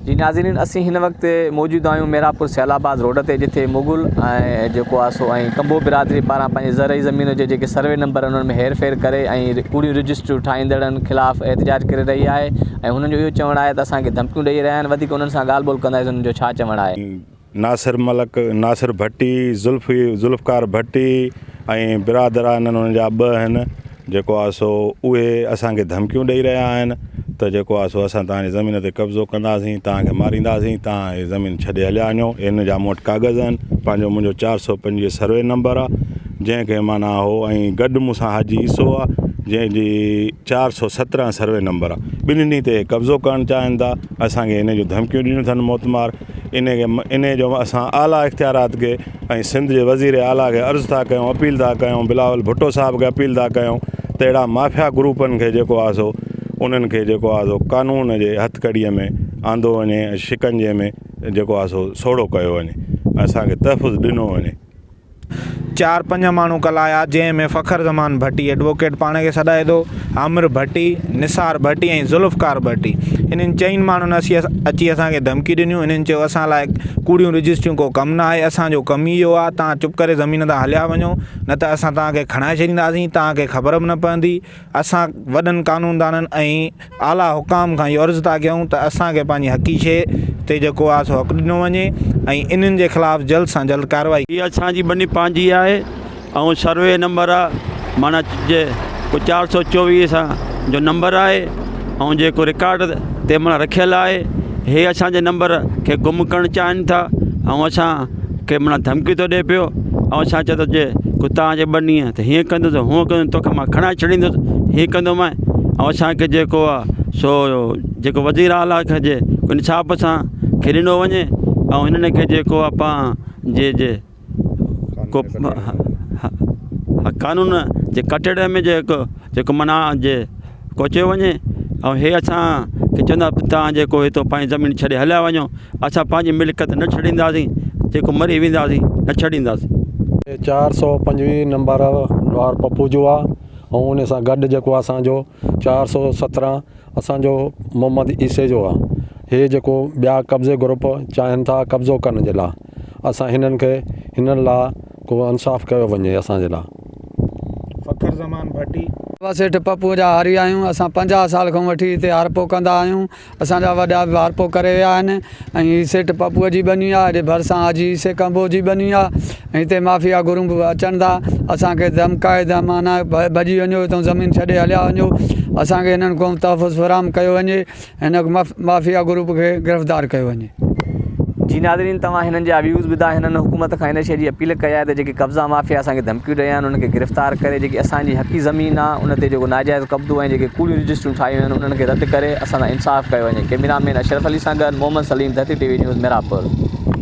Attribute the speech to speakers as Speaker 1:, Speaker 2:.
Speaker 1: جي ناظرين اسين هن وقت موجود آهيون ميرانپور سيل آباد روڊ تي جتي مغل ۽ جيڪو آهي سو ۽ ڪمبو برادري پاران پنهنجي زرعي زمين جي جيڪي سروي نمبر انهن ۾ هير ڦير ڪري ۽ ڪوڙيون رجسٽريون ٺاهيندڙن خلاف احتجاج ڪري رهي آهي ۽ هنن جو اهو چوڻ آهي ته اسان کي ڌمڪيون ڏئي رهيا آهن وڌيڪ انهن سان ڳالهه ٻولهه ڪنداسين انهن جو ڇا چوڻ آهي.
Speaker 2: ناصر ملڪ، ناصر ڀٽي، ذوالفي، ذوالفقار ڀٽي ۽ برادر آهن انهن جا ٻه آهن جيڪو آهي سو اهي اسان کي ڌمڪيون ڏئي رهيا آهن ته جيڪو آهي سو اسان توهان جي زمين تي قبضو ڪنداسين توهان کي مارينداسين توهان هي زمين ڇڏي هليا وڃو هن جا مون وٽ ڪاغذ آهن پنهنجو منهنجو 425 سروي نمبر آهي جنهن کي معنيٰ هو ۽ گڏ مون سان حاجي عيسو آهي جنهن جي 417 سروي نمبر آهي ٻنهي تي قبضو ڪرڻ چاهين ٿا اسان کي هن جون ڌمڪيون ڏنيون اٿن موتمار انهي کي انهي جو اسان اعليٰ اختيارات کي ۽ سنڌ جي وزير اعليٰ کي عرض ٿا ڪيون اپيل ٿا ڪيون بلاول ڀٽو صاحب کي اپيل ٿا ڪيون ته اهڙا مافيا گروپن کي جيڪو آهي سو انهن کي جيڪو آهي سو قانون جي هٿڪڙي ۾ آندو وڃي ۽ شڪنجي ۾ جيڪو آهي سو سوڙهو ڪيو وڃي ۽ اسان کي تحفظ ڏنو وڃي.
Speaker 3: چار پنج ماڻهو ڪل آيا جنهن ۾ فخر زمان ڀٽي ايڊووڪيٽ پاڻ کي سڏائي ٿو، عامر ڀٽي، نثار ڀٽي ۽ ذوالفقار ڀٽي انهن چئن ماڻهن اچي اسان کي ڌمڪي ڏنيون انهن چيو اسان لاء ڪوڙيون رجسٽريون ڪو ڪم نه آهي اسان جو ڪم ئي اهو آهي توهان چپ ڪري زمين تان هليا وڃو نه ته اسان توهان کي کڻائي ڇڏينداسين توهان کي خبر به نه پوندي اسان وڏن قانوندانن ۽ اعليٰ حڪام کان اهو عرض ٿا ڪيون ته اسان کي پنهنجي حقي شيء تي جيڪو آهي سو حق ڏنو وڃي ۽ انهن جي خلاف جلد سان جلد ڪارروائي
Speaker 4: هي اسان جي ٻني پنهنجي آهي ۽ سروي نمبر آ معنيٰ جي ڪو 424 اسان جو نمبر آهي ۽ جيڪو رڪارڊ تي معنيٰ رکيل آهي هي اسان جي نمبر کي گم ڪرڻ چاهين ٿا ۽ اسان کي معنيٰ ڌمڪي ٿو ڏي پيو ۽ اسان چئي ٿو جي ڪو توهان جي ٻني آهي ته هيئن ڪندس هونئن ڪندس توکي مان کڻائي ڇڏيندس هيئن ڪندومانء ۽ اسان کي جيڪو آهي سو جيڪو وزير اعليٰ کي جي انصاف سان کي ڏنو وڃي ۽ هنن کي جيڪو آهي پان جي جي ڪو قانون جي ڪٽهڙي ۾ جيڪو جيڪو معنيٰ جي پهچيو وڃي ۽ هي اسان کي چوندا توهان جيڪو هتو پنهنجي زمين ڇڏي هليا وڃو اسان پنهنجي ملڪيت نه ڇڏينداسين جيڪو مري وينداسين نه ڇڏينداسين.
Speaker 5: 425 نمبر لوهار پپو جو آ ۽ ان سان گڏ جيڪو اسان جو 417 اسان جو محمد عيسي جو آ هي جيڪو ٻيا قبضي گروپ چاهين ٿا قبضو ڪرڻ جي لا اسان هنن کي هنن لا ڪو انصاف ڪيو وڃي اسان جي لا.
Speaker 3: فخر زمان ڀٽي.
Speaker 6: بابا سيٺ پپوء جا هاري آهيون. اسان 50 سال کان وٺي هتي هارپو ڪندا آهيون. اسان جا وڏا به هارپو ڪري ويا آهن ۽ هي سيٺ پپوء جي ٻني آهي. هيڏي ڀرسان حاجي عيسي ڪنبوء جي ٻني آهي ۽ هتي مافيا گروپ به اچن ٿا. اسان کي ڌمڪائي ته معنيٰ ڀڄي وڃو هتان زمين ڇڏي هليا وڃو. اسان کي هنن کان تحفظ فراهم ڪيو وڃي. هن مافيا گروپ کي گرفتار ڪيو وڃي.
Speaker 1: جي ناظرين توهان هنن جا ويوز ٻڌا هنن حڪومت کان ان شي جي اپيل ڪئي آهي ته جيڪي قبضا مافيا اسان کي ڌمڪيون ڏئي رهيا آهن انهن کي گرفتار ڪري جيڪي اسان جي حقي زمين آهي ان تي جيڪو ناجائز قبضو ۽ جيڪي ڪوڙيون رجسٽريون ٺاهيون ويون آهن انهن کي رد ڪري اسان سان انصاف ڪيو وڃي ڪئميرا مين اشرف علي سان گڏ Muhammad Saleem Dharti T V news Mirapur.